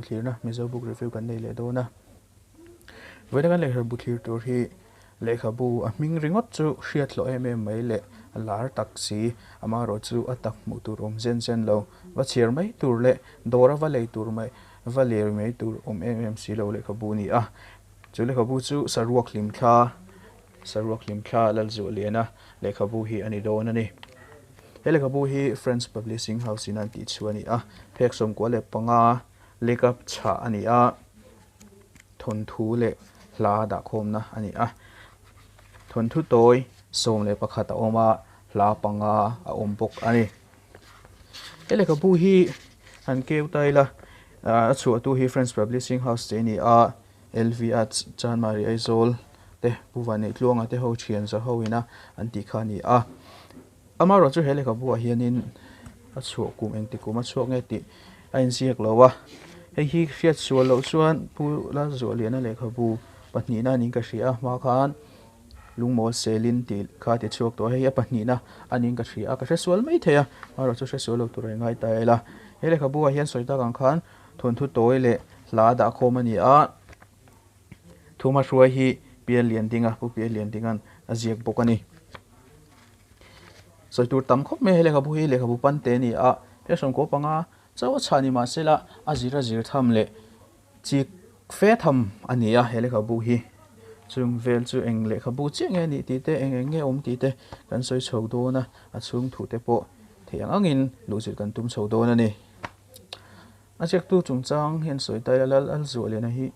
thlirna Mizo Book Review kan nei leh dawn a. Vawiina kan lehkhabu thlir tur hi lehkhabu a hming ringawt chu hriat hlawh em em mai leh a lar tak si amaherawhchu a tak hmuh tur awm zen zen lo va chhiar mai tur leh dawra va lei tur mai va ler mai tur awm em em si lo lehkhabu a ni a. Chu lehkhabu chu saruak hlimthla Saruak Hlimthla Lalzuahliana lehkhabu hi a ni dawn a ni. He lehkhabu hi Friends Publishing House in an tih chhuah a ni a, phek 95 leka chhah a ni a, thawnthu leh hla dahkhawmna a ni a. Thawnthu tawi 11 a awm a, hla panga a awm bawk a ni. He lehkhabu hi han keu ta ila, a chhuahtu hi Friends Publishing House te a ni a, LV a Chanmari Aizawl te Pu Vanneih-Tluanga te ho thian za ho ina an tih kha a ni a. Amaherawh chu he lehkhabu ah hianin a chhuah kum engti kum a chhuak nge tih a inziak lo a. Hei hi hriat sual loh chuan Pu Lalzuahliana lehkhabu pahnihna a niin ka hria a, hma khan Lungmawl Selin tih kha a ti chhuak tawh a, hei hi a pahnihna a niin ka hria a, ka hre sual mai thei a, amaherawh chu hre sual lo tur a ingai ta ila. He lehkhabu ah hian sawi tak ang khan Thawnthu tawi leh hla dahkhawm a ni a, Thuma hruai hi Pial Liandinga, Pu Pial Liandinga'n a ziak bawk a ni. Sawi tur tam khawp mai a, he lehkhabu hi lehkhabu pante a ni a, he 15 chauh a chhah ni mah sela a zir a zir tham leh chik fe tham a ni a, he lehkhabu hi chung vel chu eng lehkhabu chiah nge a nih tih te, eng eng nge awm tih te kan sawi chho dawn a, a chhung thu te pawh theih ang angin luhzir kan tum chho dawn a ni. A ziaktu chungchang hian sawi ta ila Lal Alzuahliana hi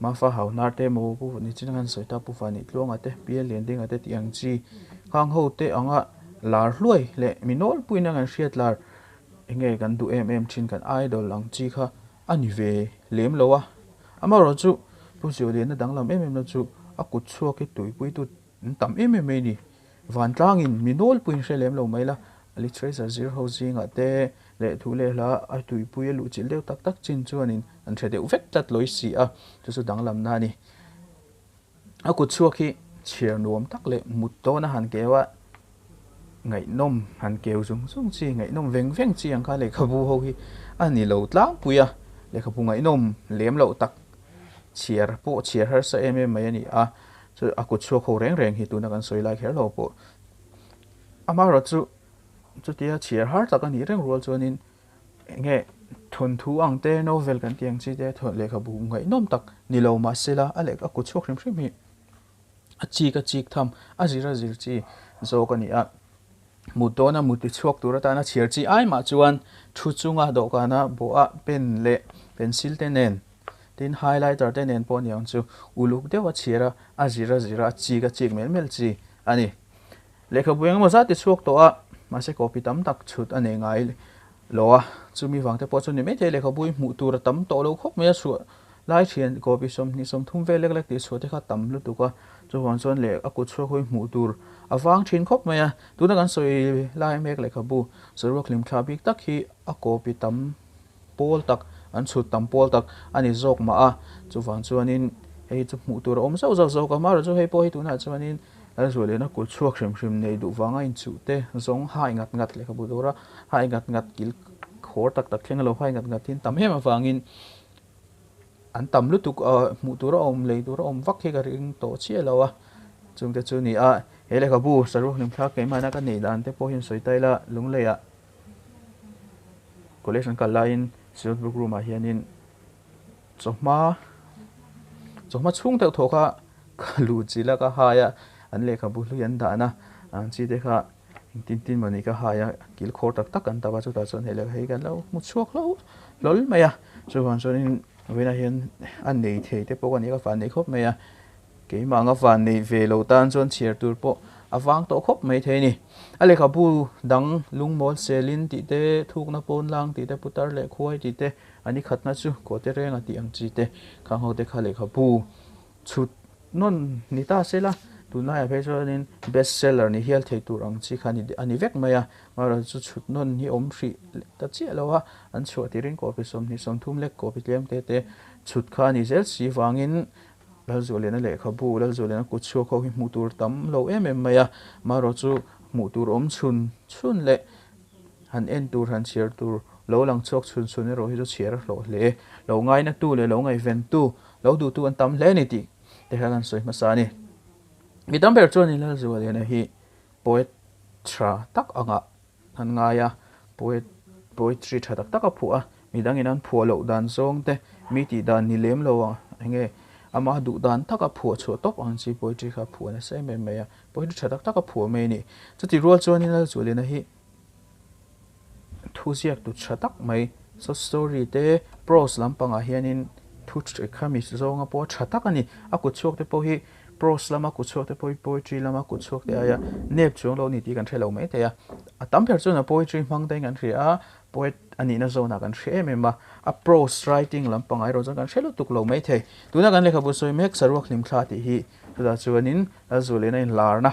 Mafa Hauhnar te emaw Pu Nichin khan sawi ta Pu Vanitluanga te Pi Liandinga te tih ang chi khang ho te anga lar hluai leh mi nawlpuiin a kan hriat lar enge kan duh em em thin kan idol ang chi kha a ni ve lem lo a. Amaherawhchu Pu Zuahliana danglam em em na chu a kut chhuak hi tuipuitu an tam em em mai a ni. Vantlangin mi nawlpuiin hre lem lo mai la, literature zir ho zingah te leh thu leh hla a tuipui a luhchilh deuh tak tak chin chuanin an hre deuh vek tlat lawi si a, chu chu danglamna a ni. A kut chhuak hi chhiar nuam tak leh mut dawn a han keu a, ngaihnawm han keu zung zung chi, ngaihnawm veng veng chi ang kha lehkhabu ho hi a ni lo tlangpui a, lehkhabu ngaihnawm lem loh tak chhiar pawh chhiar harsa em em mai a ni a. Chu a kut chhuak ho reng reng hi tuna kan sawi lai kher lo pawh amaherawh chu chutia chhiar har tak a nih reng rual chuanin enge thawnthu ang te novel kan tih ang chi te lehkhabu ngaihnawm tak ni lo mahsela a leh a kut chhuak hrim hrim hi a chik a chik tham a zir a zir chi zawk a ni a. Mut dawna mut ti chhuak tur atana chhiar chi ai mah chuan thu chunga dawhkana bawha pen leh pencil te nen tin highlighter te nen pawh aniang chu uluk deuh a chhiar a, a zir a zir a, a chik a chik mel mel chi a ni. Lehkhabu engemaw zat ti chhuak tawh a, mahse copy tam tak chhut a nei ngai lo a, chumi vang te pawh chu ni maithei lehkhabu hi hmuh tur a tam tawh lo khawp mai a chhuah Lai thian copy 20 30 vel lek lek tih chhuah te kha tam lutuk a, chuvang chuan leh a kut chhuak hi hmuh tur a vang thin khawp mai a, tuna kan sawi lai mek lehkhabu saruak hlimthla bik tak hi a copy tam pawl tak an chhut tam pawl tak a ni zawk mah a, chuvang chuanin hei chu hmuh tur a awm zauh zauh zawk a, amaherawh chu hei pawh hi tunah chuanin Lalzualian a kut chhuak hrim hrim nei duh vanga inchuh te zawng hai ngat ngat lehkhabu dawra hai ngat ngat kil khawr tak tak thleng a lo hai ngat ngat hi an tam em avangin An tam lutuk a, hmuh tur a awm, lei tur a awm vak hi ka ring tawh chiah lo a, chungte chu ni a, he lehkhabu saruak hlimthlak keimahna ka neih dan te pawh hian sawi ta ila, Lungleiah college an kal laiin Synod book room ah hianin chawhma chawhma chhung deuh thaw kha ka luh chilh a, ka hai a, an lehkhabu hlui an dahna ang chi te kha Engtin tin mawni ka hai a, kil khawr tak tak an tam a, chutah chuan hei leh hei kan lo hmu chhuak hlo hlawl mai a, chuvang chuanin vawiinah hian a nei thei te pawh ka ni a, ka van nei khawp mai a, keimah anga van nei ve lo tan chuan chhiar tur pawh a vang tawh khawp mai thei a ni. A lehkhabu dang lungmawl selin tih te, thukna pawn lang tih te, putar leh khuai tih te, a ni khatna chu kawte renga tih ang chi te, khang ho te kha lehkhabu Chhut nawn ni ta se la, tunlaiah phei chuanin best seller ni hial thei tur ang chi kha a ni vek mai a, amaherawhchu chu chhut nawn hi awm hrih ta chiah lo a, an chhuah tirin copy 20 30 lek copy tlem te te chhut kha a ni zel si vangin Lalzualiana lehkhabu, Lalzualiana kut chhuak ho hi hmuh tur tam lo em em mai a, amaherawhchu hmuh tur awm chhun chhun leh han en tur han chhiar tur. lo lang chhuak chhun chhun erawh hi chu chhiar a hlawh hle. Lo ngainatu leh lo ngaihventu, lo duhtu an tam hle a ni tih te kha kan sawi hmasa a ni. Mi tam ber chuan Lalzualiana hi poet tha tak angah an ngai a, poet poetry tha tak tak a phuah a, midangin an phuah loh dan zawng te, mi tih dan ni lem lo a, enge ama duh dan taka phuah chhuah tawp ang chi poetry kha a phuah nasa em em mai a, poetry tha tak tak a phuah mai a ni. Chutih rual chuanin Lalzualina hi thu ziak tu tha tak mai short story te prose lampangah hianin thu khami zawnga pawh tha tak a ni. A kut chhuak te pawh hi Prose lama kut chhuak te pawh hi poetry lama kut chhuak te aia nep chuang lo a ni tih kan hre lo mai thei a. A tam ber chuan a poetry hmang te in kan hria a, poet a nihna zawnah kan hre em em a, a prose writing lampangah erawh chuan kan hre lutuk lo mai thei. Tuna kan lehkhabu sawi mek Saruak Hlimthla tih hi chutah chuanin Lalzualena inlarna,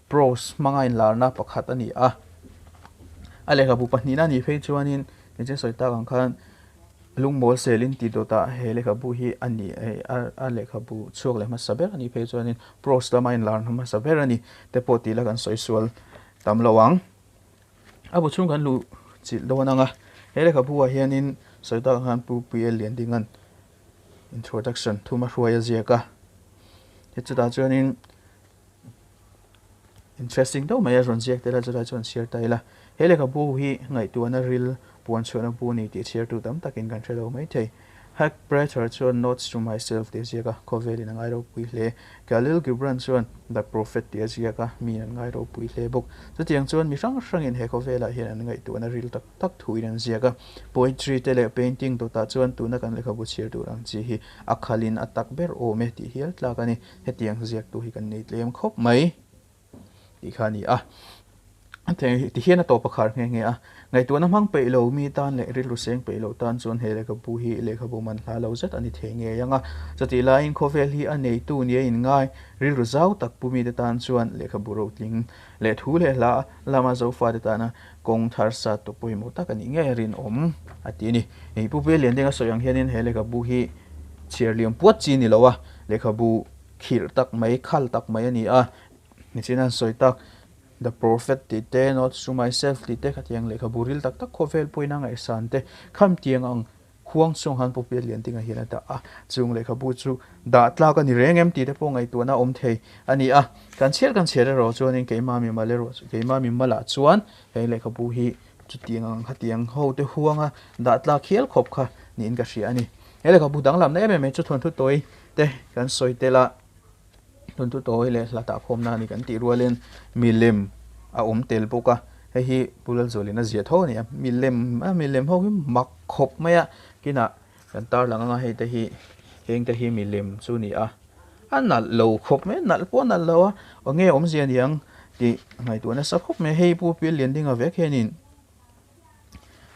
prose hmanga inlarna pakhat a ni a. A lehkhabu pahnihna a nih phei chuanin engtin sawi tak ang khan Lungmawl selin tih dawtah he lehkhabu hi a ni a lehkhabu chhuak leh hmasa ber a nih phei chuanin prose lama inlar hmasa ber a ni te pawh tih la kan sawi sual tam lo ang. A bu chhung kan luh chilh dawn ang a, he lehkhabu ah hianin sawi tak ang khan Pu Puia Liandinga'n introduction thuma hruai a ziak a, he chutah chuanin Interesting deuh mai a rawn ziak tel a chulai chuan chhiar ta ila. He lehkhabu hi ngaihtuahna ril puan chhuahna bu a ni tih chhiartu tam takin kan hre lo mai thei. Hugh Prather chuan Notes to Myself tih a ziak a, khawvelin a ngai ropui hle. Khalil Gibran chuan The Prophet tih a ziak a, miin an ngai ropui hle bawk. Chutiang chuan mi hrang hrangin he khawvelah hian an ngaihtuahna ril tak tak thuin an ziak a. Poetry te leh painting dawtah chuan tuna kan lehkhabu chhiar tur ang chi hi a khalin a tak ber awm e tih hial tlak a ni. Hetiang ziaktu hi kan nei tlem khawp mai tih kha a ni a. Ti hian a tawp a khar nghe nghe a. Ngaihtuahna hmang peih lo mi tan leh rilru seng peih lo tan chuan he lehkhabu hi lehkhabu man hla lo zet a ni thei ngei ang a. Chutih laiin khawvel hi a neitu nia inngai rilru zau tak pu mite tan chuan lehkhabu rotling leh thu leh hla lama Zofate tana kawng thar sat tu pawimawh tak a nih ngei a rinawm a ti a ni. Hei Pu Puia Liandinga sawi ang hianin he lehkhabu hi chhiar liam puat chi ni lo a, lehkhabu khirh tak mai, khal tak mai a ni a. Nichin an sawi tak The Prophet tih te, Notes to Myself tih te khatiang lehkhabu ril tak tak khawvel pawhin a ngaihsan te khamtiang ang Khuang chhung han Pu Piat Liantinga hian a dah a, chung lehkhabu chu dah tlak a ni reng em tih te pawh ngaihtuahna awm thei a ni a. Kan chhiar kan chhiar erawh chuanin keimah mimal erawh keimah mimalah chuan he lehkhabu hi chutiang ang khatiang ho te huanga dah tlak hial khawp kha niin ka hria a ni. He lehkhabu danglamna em em mai chu thawnthu tawi te kan sawi tel a. Thawnthu tawi leh hla tahkhawmna a ni kan tih rualin milem a awm tel bawk a, hei hi Pu Lalzualin a ziah tho a ni a, milem a milem ho hi mak khawp mai a, kinah kan tarlang anga hei te hi heng te hi milem chu a ni a, a nalh lo khawp mai a, nalh pawh a nalh lo a, eng nge awmzia niang tih ngaihtuah nasa khawp mai a, hei Pu Pialliandinga vek hianin.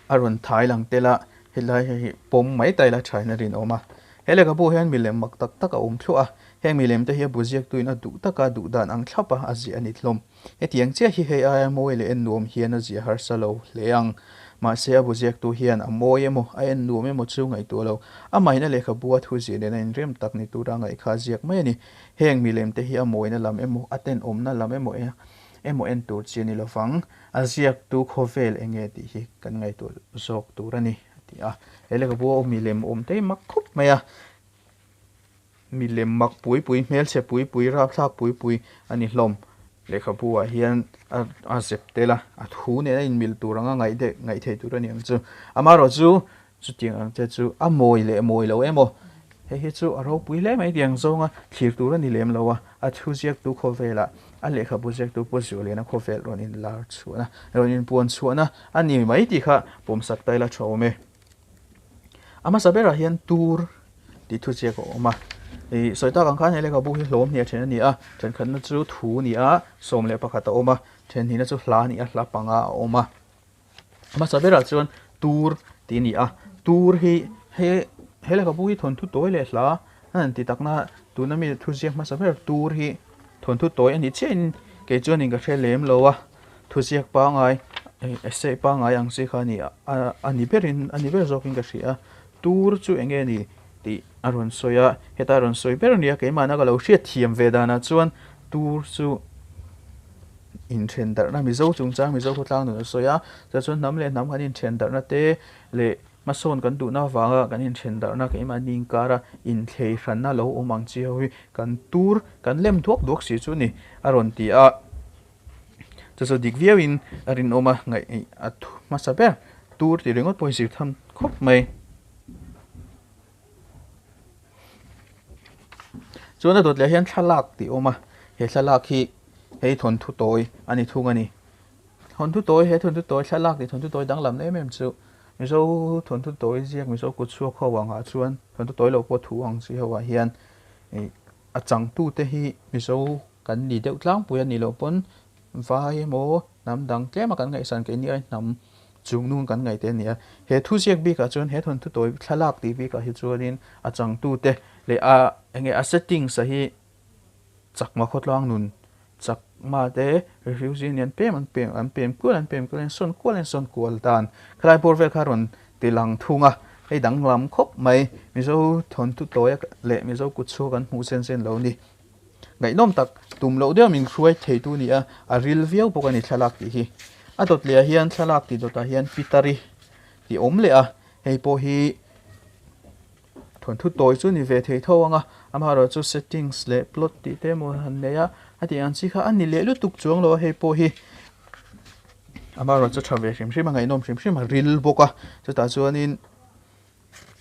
A rawn thai lang tel a, helai hei hi pawm mai ta ila thain a rinawm a. He lehkhabu hian milem mak tak tak a awm thluah a, heng milem te hi a bu ziaktuin a duh taka duh dan ang thlap a a ziah a ni hlawm. Hetiang chiah hi hei aia mawi leh en nuam hian a ziah harsa lo hle ang. Mahse a bu ziaktu hian a mawi emaw a en nuam emaw chu ngaihtuah lo. Amahin a lehkhabu a thu ziah nen a inrem tak ni tura ngaih kha a ziak mai a ni. Heng milem te hi a mawina lam emaw a tenawmna lam emaw emaw en tur chi a ni lovang. A ziaktu khawvel eng nge tih hi kan ngaihtuah zawk tur a ni, a ti a. He lehkhabu a milem awm te hi mak khawp mai a, milem mak pui pui, hmelchhe pui pui, rapthlak pui pui a ni hlawm. Lehkhabu ah hian a zep tel a, a thu nen a inmil tur anga ngaih deuh ngaih theih tur a ni ang chu. Amaherawh chu Chutiang ang che chu a mawi leh mawi lo emaw? Hei hi chu a ropui hle mai tiang zawnga thlir tur a ni lem lo a, a thu ziaktu khawvelah a lehkhabu ziaktu Pu Zualiana khawvel rawn inlar chhuahna, rawn inpuan chhuahna a ni mai tih kha pawmsak ta ila tha awm e. A hmasa berah hian tur tih thu ziak a awm a, ih sawi tak ang khan he lehkhabu hi hlawm hnih a then a ni a, thenkhatna chu thu ni a 11 a awm a, thenhnihna chu hla ni a hla panga a awm a. Hmasa berah chuan tur tih a ni a, tur hi he he lehkhabu hi thawnthu tawi leh hla a han ti takna tuna mi thu ziak hmasa ber tur hi thawnthu tawi a ni chiahin kei chuanin ka hre lem lo a, thu ziak pangai essay pangai ang chi kha a ni a a ni berin a ni ber zawkin ka hria a, tur chu eng nge ni tih a rawn sawi a, heta a rawn sawi ber a ni a keimahna ka lo hriat thiam ve danah chuan tur chu. inthen darhna Mizo chungchang Mizo khawtlang nun a sawi a, chutah chuan hnam leh hnam kan inthen darhna te leh hmasawn kan duhna avanga kan inthen darhna keimahni inkara inthlei hranna lo awm ang chi ho hi kan tur kan lem duak duak si chu a ni a rawn ti a. Chu chu dik viauin a rinawm a ngaih a hmasa ber tur tih ringawt pawh hi zir tham khawp mai. Chuan a dawt leh hian thlalak tih a awm a, he thlalak hi hei thawnthu tawi a ni thung a ni. Thawnthu tawi he thawnthu tawi thlalak tih thawnthu tawi danglam em em chu Mizo thawnthu tawi ziak Mizo kut chhuak ho angah chuan thawnthu tawi lo pawh thu ang chi ho ah hian ih a changtute hi Mizo kan ni deuh tlangpui a nih loh pawn Vai emaw hnam dang tlema kan ngaihsan keini ai hnam chungnung kan ngaih te a ni a. He thu ziak bikah chuan he thawnthu tawi thlalak tih bikah hi chuanin a changtute leh a enge a settings a hi chakma khawtlang nun chakma te refugee nen pem an pem an pem kual an pem kual an sawn kual an sawn kual dan khalai bawr vel kha a rawn ti lang thung a. Hei danglam khawp mai Mizo thawnthu tawi leh Mizo kutchhuak an hmuh zen zen lo a ni. Ngaihnawm tak, tum loh deuh min hruai theitu ni a, a ril viau bawk a ni thlalak tih hi. A dawt leh ah hian thlalak tih dawtah hian Pitari tih awm leh a, hei pawh hi thawnthu tawi chu ni ve thei tho ang a, amaherawhchu settings leh plot tih te emaw han nei a, a tih ang chi kha a ni leh lutuk chuang lo a, hei pawh hi amaherawhchu tha ve hrim hrim a, ngaihnawm hrim hrim a ril bawk a, chutah chuanin.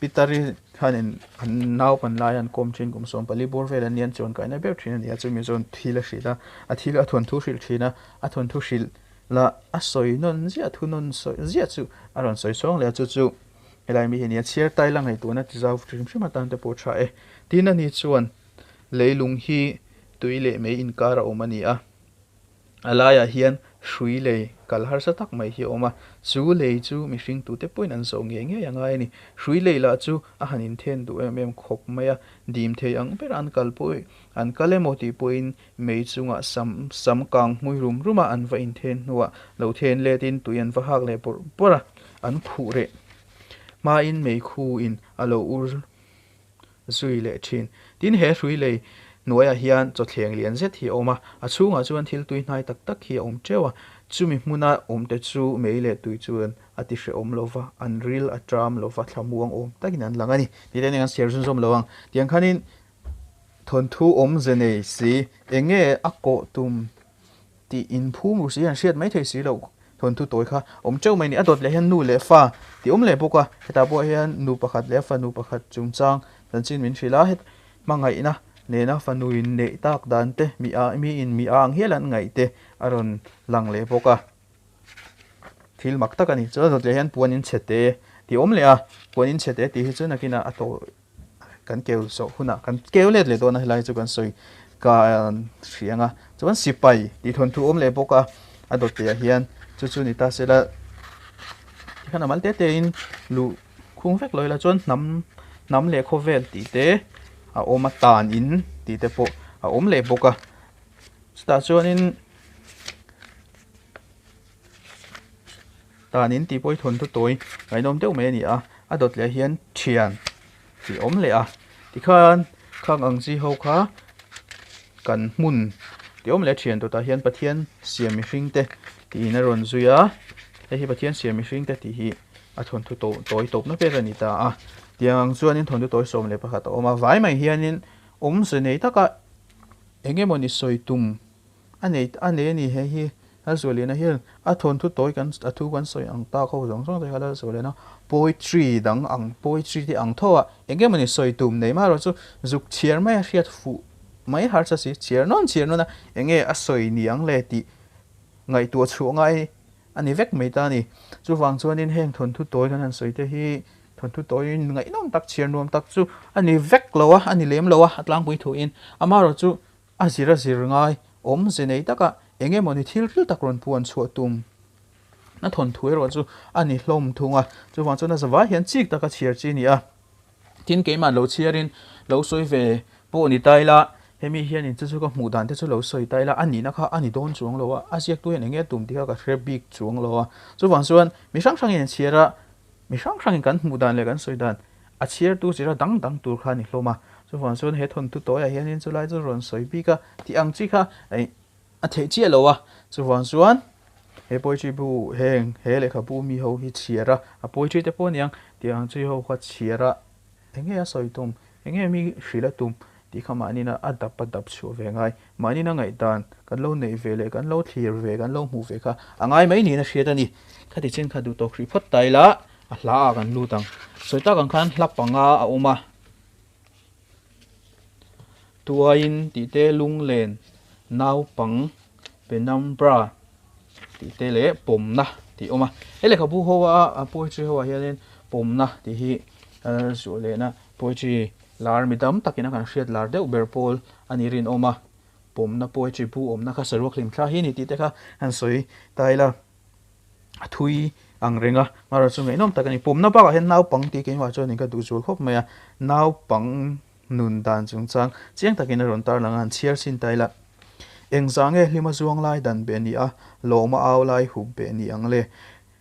Pitari khanin an naupan lai an kawm thin kum 14 bawr vel an ni an chuan kaina ber thin a ni a, chumi chuan thil a hrilh a, a thil a thawnthu hrilh thin a, a thawnthu hrilh lah a sawi nawn ziah thu nawn sawi ziah chu a rawn sawi chhawng leh a, chu chu helai mi hi a ni a, chhiar tai la ngaihtuahna ti zau hrim hrim atan te pawh tha e. Tin ani chuan leilung hi tui leh mei inkar a awm a ni a. A laiah hian hrui lei kal harsa tak mai hi a awm a, chu lei chu mihring tute pawhin an zawh ngei ngei a ngai a ni. Hrui lei lah chu a han inthen duh em em khawp mai a, dim thei ang bera an kal pawh an kal emaw tih pawhin mei chungah sam sam kang hmui rum rum a an va inthen hnuah lo then letin tui an va hak leh bawrh bawrh a, an khuh reh hmain meikhuin a lo ur zui leh thin. Tin, he hrui lei hnuaiah hian chawthleng lian zet hi a awm a, a chhungah chuan thil tui hnai tak tak hi a awm teuh a, chumi hmuna awmte chu mei leh tui chuan a ti hrehawm lo va, an ril a ṭam lo va, thlamuang awm takin an lang a ni. Tih te nen an chhiar zun zawm lo ang. Tiang khanin thawnthu awmze nei si, eng nge a kawh tum tih inphum ru si an hriat mai thei si loh thawnthu tawi kha awm teuh mai a ni. A dawt leh hian nu leh fa tih awm leh bawk a, hetah pawh hian nu pakhat leh fanu pakhat chungchang chanchin min hrilh a, het hmangaihna nena fanu in neih tak dan te mi a mi in mi a ang hial an ngaih te a rawn lang leh bawk a, thil mak tak a ni. Chuan a dawt leh hian puan in chhe te tih awm leh a, puan in chhe te tih hi chu nakinah a tawh. Kan keu zawh hunah kan keu let leh dawn a helai chu kan sawi ka hria ang a chuan sipai tih thawnthu awm leh bawk a a dawt tih ah hian chu chu ni ta se la tikhan a mal te te in luh khung vek lo ila chuan hnam hnam leh khawvel tih te a awm a tan in tih te pawh a awm leh bawk a chutah chuanin. Dan in tih pawh hi thawnthu tawi ngaihnawm deuh mai a ni a, a dawt leh hian thian tih a awm leh a, tikhan khang ang chi ho kha kan hmun tih awm leh a thian dawtah hian Pathian siam mihring te tiin a rawn zui a, hei hi Pathian siam mihring te tih hi a thawnthu tawi tawpna ber a ni ta a, tiang ang chuanin thawnthu tawi 11 a awm a, vai mai hianin awmze nei taka eng emawni sawi tum. A nei a nei a ni he hi Lalzualiana hian a thawnthu tawi kan a thu kan sawi ang tak ho zawng zawng te kha Lalzualiana poetry dang ang poetry te ang tho a eng emawni sawi tum nei marawh chu zuk chhiar mai a hriat fuh mai harsa si chhiar nawn chhiar nawn a eng nge a sawi ni ang le tih ngaihtuah chhuah ngai a ni vek mai ta a ni. Chuvang chuanin heng thawnthu tawi kan han sawi te hi thawnthu tawi ngaihnawm tak chhiar nuam tak chu a ni vek lo a a ni lem lo a a tlangpui thuin amaherawhchu chu A zir a zir ngai, awmze nei taka eng emawni thil ril tak rawn puan chhuah tum a thawnthu erawh chu a ni hlawm thung a, chuvang chuan a zavai hian chik taka chhiar chi a ni a. Tin, keimah lo chhiarin lo sawi ve pawh ni ta ila, hemi hianin chu chu ka hmuh dan te chu lo sawi ta ila, a nihna kha a ni dawn chuang lo a, a ziaktu hian eng nge tum tih kha ka hre bik chuang lo a. Chuvang chuan mi hrang hrangin an chhiar a, Mi hrang hrangin kan hmuh dan leh kan sawi dan a chhiartu zira dang dang tur kha a ni hlawm a. Chuvang chuan he thawnthu tawiah hianin chulai chu rawn sawi bik a tih ang chi kha A theih chiah lo a, chuvang chuan he poetry bu heng he lehkhabu mi ho hi chhiar a, a poetry te pawh aniang tih ang chi ho kha chhiar a, eng nge a sawi tum, eng nge mi hrilh a tum tih kha mahni a dap a dap chhuah ve ngai, mahni a ngaihdan kan lo neih ve leh kan lo thlir ve kan lo hmuh ve kha a ngai mai niin a hriat a ni. Khati chin kha duh tawk hrih phawt ta ila a hla ah kan lut ang. Sawi tak ang khan hla panga a awm a. Tuaiin tih te lunglen naupang penumbra tih te leh pawmna tih a awm a. He lehkhabu ho a poetry ho ah hianin pawmna tih hi zuah lehna poetry lar mi tam takin a kan hriat lar deuh ber pawl a ni rinawm a. Pawmna poetry bu awmna kha saruak hlimthla hi a ni tih te kha han sawi ta ila. A thui ang reng a, hmara chu ngaihnawm tak a ni. Pawmna bakah hian naupang tih keimah chuan in ka duh zual khawp mai a, naupang nun dan chungchang chiang takin a rawn tarlang a, han chhiar chhin ta ila. Engzah nge hlima zuang lai dan beh ni a, lawma au lai hup beh ni ang le?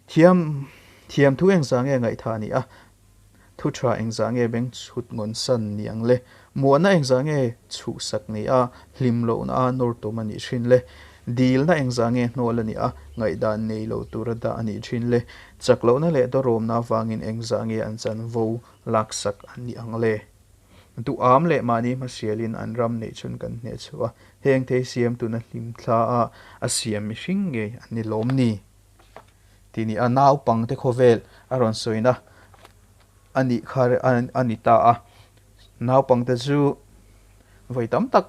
Thiam thiam thu engzah nge ngaihthah ni a, thu tha engzah nge beng chhut ngawn san ni ang le? Muahna engzah nge chhuhsak ni a, hlim lohna a nawr tum a nih thin le? Dilna engzah nge hnawl a nih a, ngaihdan nei lo tura dah a nih thin le? Chak lohna leh dawrawmna avangin engzah nge an chanvo laksak a nih ang le? Duham leh mahni hmasialin an ram neih chhun kan hneh chhuah a, heng thei siam tuna hlimthla a a siam mihring ngei an ni lawm ni? Tih ni a, naupangte khawvel a rawn sawina a nih kha a ni ta a. Naupangte chu vawi tam tak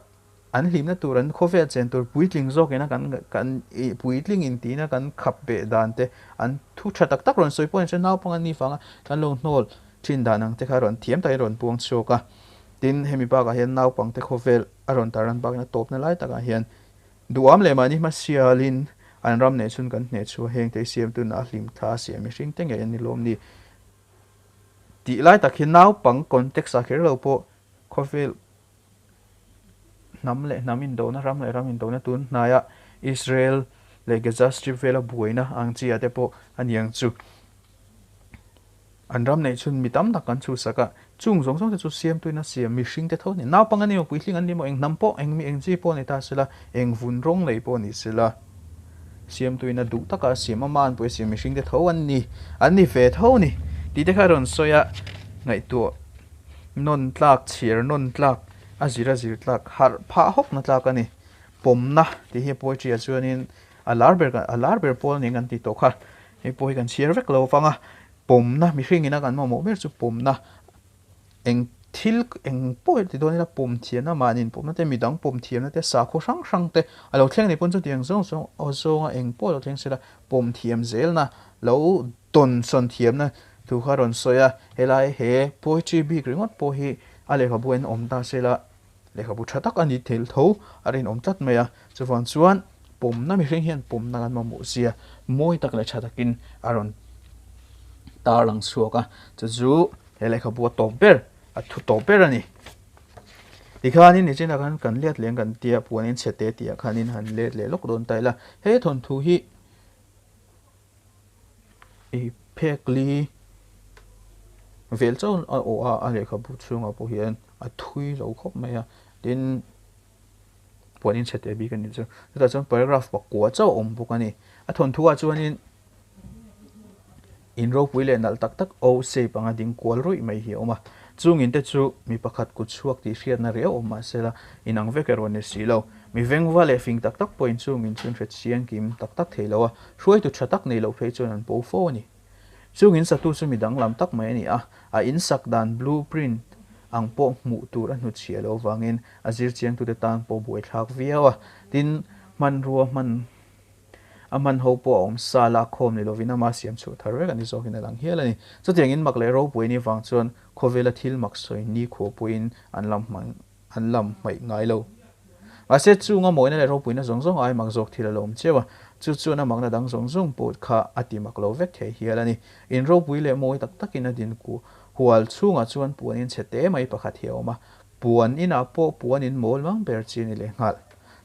an hlimna tur an khawvel chen tur puitling zawkina kan kan ih puitling in tihna kan khap beh dan te an thu tha tak tak rawn sawi pawh ni se naupang an nih vanga kan lo hnawl thin dan ang te kha rawn thiam takin rawn puang chhuak a. Tin, hemi bakah hian naupangte khawvel a rawn tar an bakna tawpna lai takah hian Duham leh mahni hmasialin an ram neih chhun kan hneh chhuah heng te siam tun a hlim thla a siam mihring te ngei an ni lawm ni tih lai tak hi naupang context ah kher lo pawh khawvel hnam leh hnam indona ram leh ram indona tun hnaia Israel leh Gaza Strip vela buaina ang chi ah te pawh a ni ang chu. An ram neih chhun mi tam tak kan chhuhsak a, chung zawng zawng te chu siamtuin a siam mihring te tho a ni. Naupang an ni maw, puitling an ni maw, eng hnam pawh, eng mi eng chi pawh ni ta sela, eng vun rawng lei pawh ni sela, siamtuin a duh taka a siam, ama an pawh a siam mihring te tho an ni, an ni ve tho a ni tih te kha a rawn sawi a, ngaihtuah nawn tlak, chhiar nawn tlak, a zir a zir tlak, harh phah hawkna tlak a ni. Pawmna tih hi poetry ah chuanin a lar ber, a lar ber pawl a ni ang kan tih tawh kha. Hei pawh hi kan chhiar vek lo vang a, pawmna mihring ina kan mamawh ber chu pawmna eng thil eng pawh hi ti dawn ila pawm thiamna mahni inpawmna te midang pawm thiamna te sakhaw hrang hrang te a lo thleng anih pawn chutiang zawng zawng aw zawnga eng pawh a lo thleng sela pawm thiam zelna lo tawn sawn thiamna thu kha a rawn sawi a, helai he poetry bik ringawt pawh hi a lehkhabu en awm ta sela Lehkhabu tha tak a ni thei tho a rinawm tlat mai a, chuvang chuan pawmna mihring hian pawmna kan mamawh zia mawi tak leh tha takin a rawn tarlang chhuak a, chu chu he lehkhabu a tawp ber a thu tawp ber a ni. Tikhanin nichinah khan kan let leh ang kan tia puanin chhe te tih ah khanin han let leh lawk dawn ta ila, he thawnthu hi I phek li vel chauh a awh a, a lehkhabu chhungah pawh hian a thui lo khawp mai a, tin puan in chhe teh bik a nih chu. Chutah chuan paragraph pakua chauh a awm bawk a ni. A thawnthu ah chuanin in ropui leh nalh tak tak O shape anga ding kual ruih mai hi a awm a, chung in te chu mi pakhat kut chhuak tih hriatna riau awm mahse la inang vek erawh a ni si lo. Mi vengva leh fing tak tak pawhin chung in chu an hre chiang kim tak tak thei lo a, hruaitu tha tak nei loh phei chuan an bo fo a ni. Chung in satu chu mi danglam tak mai a ni a, a in sak dan blue print ang pawh hmuh tur a hnutchhiah loh avangin a zirchiangtute tan pawh buaithlak viau a, tin hmanrua hman a hman ho pawh a awm sa lak khawm ni lovin ama siam chhuah thar vek a ni zawkin a lang hial a ni. Chutiang in mak leh ropui ni vang chuan khawvela thil mak sawi nikhua pawhin an lam hman an lam hmaih ngai lo. Mahse, chunga mawina leh ropuina zawng zawng ai mak zawk thil a lo awm chiau a, chu chuan a makna dang zawng zawng pawh kha a ti mak lo vek thei hial a ni. In ropui leh mawi tak takin a din ku hual chhungah chuan puan in chhe te mai pakhat hi a awm a, puan inah pawh puan in mawl mang ber chi a ni leh nghal.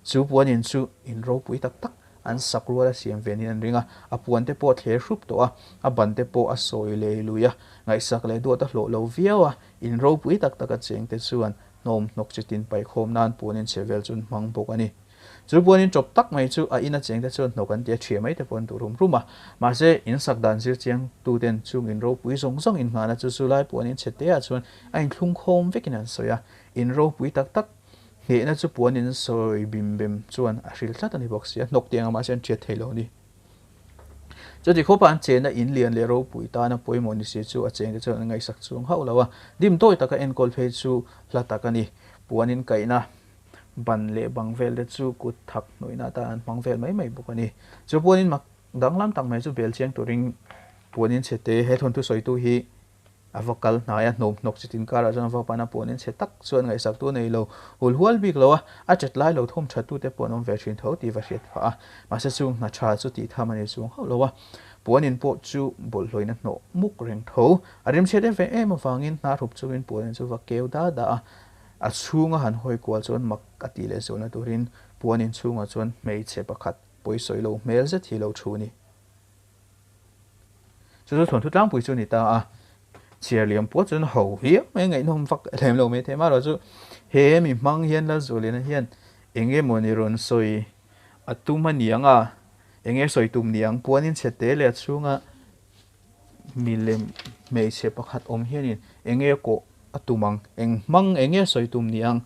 Chu puan in chu in ropui tak tak an sak rual a siam ve niin an ring a, a puan te pawh a thler hrup tawh a, a ban te pawh a sawi lei lui a, ngaihsak leh duat a hlawh lo viau a, in ropui tak tak a cheng te chuan hnawm hnawk chi tin paihkhawm nan puan in chhe vel chu an hmang bawk a ni. Chu puanin ṭawp tak mai chu a ina chengte chuan hnawk an ti a, ṭhia mai te pawh an duh rum rum a. Mahse, in sak dan zir chiang tuten chung in ropui zawng zawng innghahna chu chu lai puanin chhe teah chuan a inthlung khawm vekin an sawi a. In ropui tak tak hnehna chu puanin sawi bim bem chuan a hril tlat a ni bawk si a, hnawk tiang amah chuan ṭhiat thei lo a ni. Chuti khawpa an chenna in lian leh ropui tana pawimawh ni si chu a chengte chuan an ngaihsak chuang hauh lo a, dim tawi taka enkawl phei chu hla tak a ni. Puanin kaihna ban leh bang vel te chu kut thak hnawihna atan an hmang vel mai mai bawk a ni. Chu puanin mak danglam tak mai chu bel chiang turin puanin chhe te he thawnthu sawitu hi a va kal hnai a, hnawm hnawk chi tin karah chuan a va pan a, puanin chhe tak chuan ngaihsak tu nei lo hul hual bik lo a, a chat lai lo thawm tha tu te pawh an awm ve thin tho tih va hriat phah a, mahse chung hna tha chu tih tham a ni chuang hauh lo a, puanin pawh chu bawlhhlawin a hnawh muk reng tho. A rimchhiat em ve em avangin hna hrup chungin puanin chu va keu da da a, A chhunga han hawi kual chuan mak a tih leh zualna turin puan inchhungah chuan hmeichhe pakhat pawisawi lo hmel zet hi lo thu ni. Chu chu thawnthu tlangpui chu a ni ta a, chhiar liam puat chuan ho hiau mai ngaihnawm vak lem lo mai thei marawh chu he mi hmang hian Lalzualiana hian eng emaw ni rawn sawi a tum a ni ang a, eng nge sawi tum ni ang puan inchhe te leh a chhunga Milem hmeichhe pakhat awm hianin eng nge kawh a tum ang, eng hmang eng nge sawi tum ni ang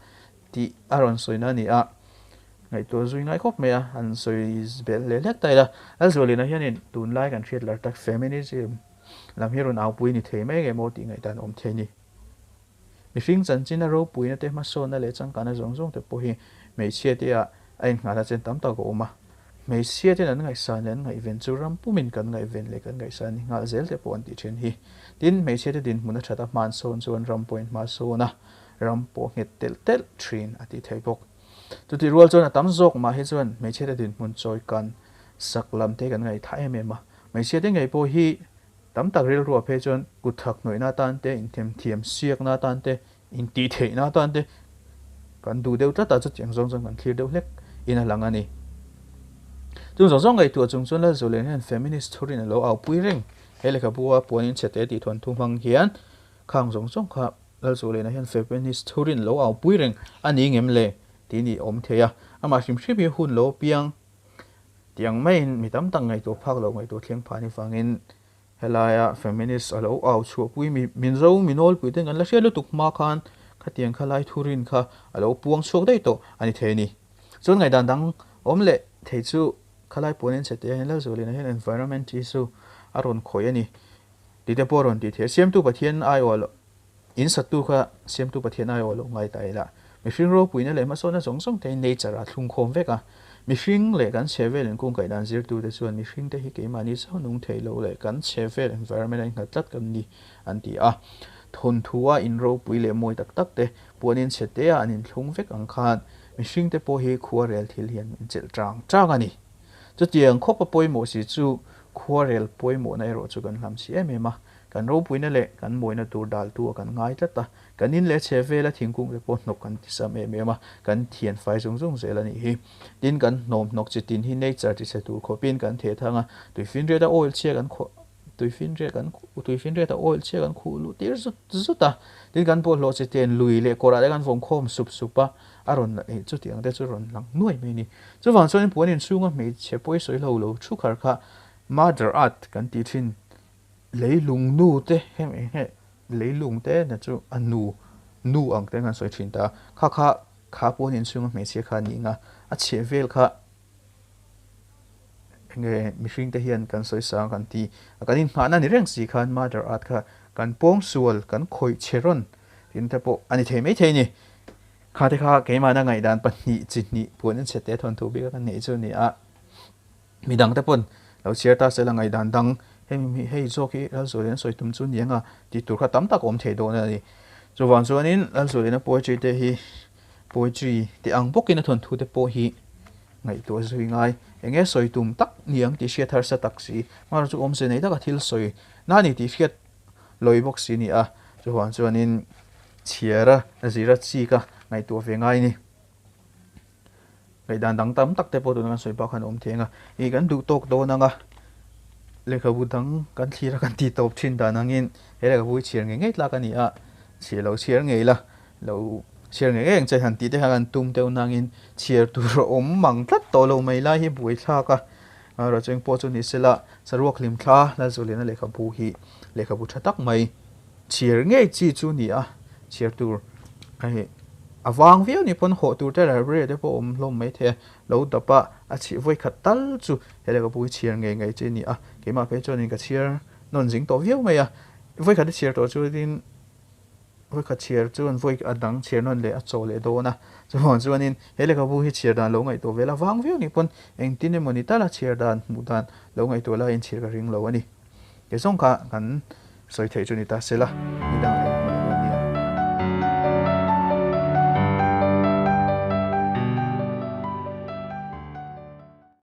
tih a rawn sawina a ni a, ngaihtuah zui ngai khawp mai a, an sawi belh hle hlek ta ila. Lalzualina hianin tunlai kan hriat lar tak feminism lam hi rawn aupui ni thei mai nge maw tih ngaihdan awm thei a ni. Mihring chanchina ropuina te hmasawnna leh changkana zawng zawng te pawh hi hmeichhia te ah a innghalna chen tam tak a awm a. Hmeichhia ten an ngaihsan leh an ngaihven chu ram pumin kan ngaihven leh kan ngaihsan hi nghal zel te pawh an tih thin hi. Tin, hmeichhia te dinhmun a that a hman sawn chuan ram pawhin hma sawn a, ram pawh nghet telh telh thin a tih theih bawk. Chutih rual chuan a tam zawk mah hi chuan hmeichhia te dinhmun chawi kan sak lam te kan ngaihthah em em a. Hmeichhia te ngei pawh hi Tam tak rilruah phei chuan kut thak hnawihna atan te, inthemthiam siakna atan te, intihtheihna atan te kan duh deuh tlat a, chutiang zawng chuan kan thlir deuh hlek in a lang a ni. Chung zawng zawng ngaihtuah chung chuan Lalzualian hian feminist thurin a lo aupui reng. He lehkhabu a puanin chhe te tih thuan thu hmang hian khang zawng zawng kha Lalzualiana hian feminist thurin lo aupui reng a ni ngem le tih ni awm thei a, amah hrim hrim hi hun lo piang Tiang maiin mi tam tak ngaihtuah phak lo ngaihtuah thleng phah ni vangin helaia feminist a lo au chhuahpui mi Mizo mi nawlpui ten kan la hriat lutuk hma khan khatiang kha lai thurin kha a lo puang chhuak daih tawh a ni thei a ni. Chuan ngaihdan dang awm leh thei chu khalai puanin chhe teh hian Lalzualina hian environment issue a rawn khawih a ni tih te pawh a rawn tih theih a. Siamtu Pathian aiawh loh In sattu kha Siamtu Pathian aiawh lo ngai ta ila, mihring ropuina leh hmasawnna zawng zawng te hi nature ah thlung khawm vek a. Mihring leh kan chhe vel inkungkaih dan zirtute chuan mihring te hi keimahni chauh nung thei lo leh kan chhe vel environment a innghat tlat kan ni an ti a. Thawnthu a in ropui leh mawi tak tak te puanin chhe te ah an inthlung vek ang khan mihring te pawh hi khuarel thil hian min chelh tang tang a ni. Chutiang khawpa pawimawh si chu khuarel pawimawhna erawh chu kan hlam si em em a. Kan ropuina leh kan mawina tur daltu a kan ngai tlat a, kan in leh chhe vela thingkung te pawh hnawk kan ti sam em em a, kan thian fai zung zung zel a nih hi. Tin, kan hnawm hnawk chi tin hi nature ti chhe tur khawpin kan theh thang a, tuifinriata oil chhia kan khuah tuifinriat kan tuifinriata oil chhia kan khuh luh tir zut zut a, tin kan bawlhhlawh chi ten lui leh kawrah te kan vawm khawm sup sup a, a rawn chutiang te chu rawn lang nuai mai a ni. Chuvang chuan puan inchhunga hmeichhe pawisawi lo lo thu khar kha Mother Earth kan ti thin. Leilung nu te heng eng nge leilung te na chu a nu nu ang te kan sawi thin ta kha kha kha pawn inchhunga hmeichhia kha ni nga a chheh vel kha enge mihring te hian kan sawi sang kan ti a kan inngahna ni reng si khan mother earth kha kan pawng sual kan khawih chhe rawn tin te pawh a ni thei mai thei ni kha te kha keimahna ngaihdan pahnih chi hnih puan in chhe te thawnthu bik a kan neih chu a ni a. Midang te pawn lo chhiar ta sela ngaihdan dang hemi hei zawk hi Lalzualin a sawi tum chu ni anga tih tur kha tam tak a awm thei dawn a ni. Chuvang chuanin Lalzualina poetry te hi poetry te ang bawkin a thawnthu te pawh hi ngaihtuah zui ngai. Eng nge sawi tum tak ni ang tih hriat harsa tak si. Hmanraw chu awmze nei taka thil sawi na ni tih hriat lawi bawk si a ni a. Chuvang chuanin chhiara zira chika ngaihtuah ve ngai a ni. Ngaihdan dang tam tak te pawh tuna kan sawi bak khan a awm thei ang a, ih kan duh tawk dawn ang a, lehkhabu dang kan thlir a kan tih tawp thin dan angin he lehkhabu hi chhiar ngei ngei tlak a ni a, chhiar lo chhiar ngei la, lo Chhiar ngei ngei ang che han tih te kha kan tum deuh nangin chhiar tur a awm mang tlat tawh lo mai lai hi buaithlak a. Amaherawhchu eng pawh chu ni sela saruak hlimthla Lalzuliana lehkhabu hi lehkhabu tha tak mai chhiar ngei chi chu ni a, chhiar tur hei a vang viau ni pawn hawh tur te library ah te pawh a awm hlawm mai thei a, lo dap a a chhih vawi khat tal chu he lehkhabu hi chhiar ngei ngei chi a ni a, keimah phei chuanin ka chhiar nawn zing tawh viau mai a, vawi khat i chhiar tawh chuanin. Vawikhat chhiar chuan vawi a dang chhiar nawn leh a chaw leh dawn a, chuvang chuanin he lehkhabu hi chhiar dan lo ngaihtuah vel avang viau ni pawn engtin emaw ni tala chhiar dan hmuh dan lo ngaihtuah laiin chhiar ka ring lo a ni. Kei zawng kha kan sawi theih chu ni ta sela, ni dangah.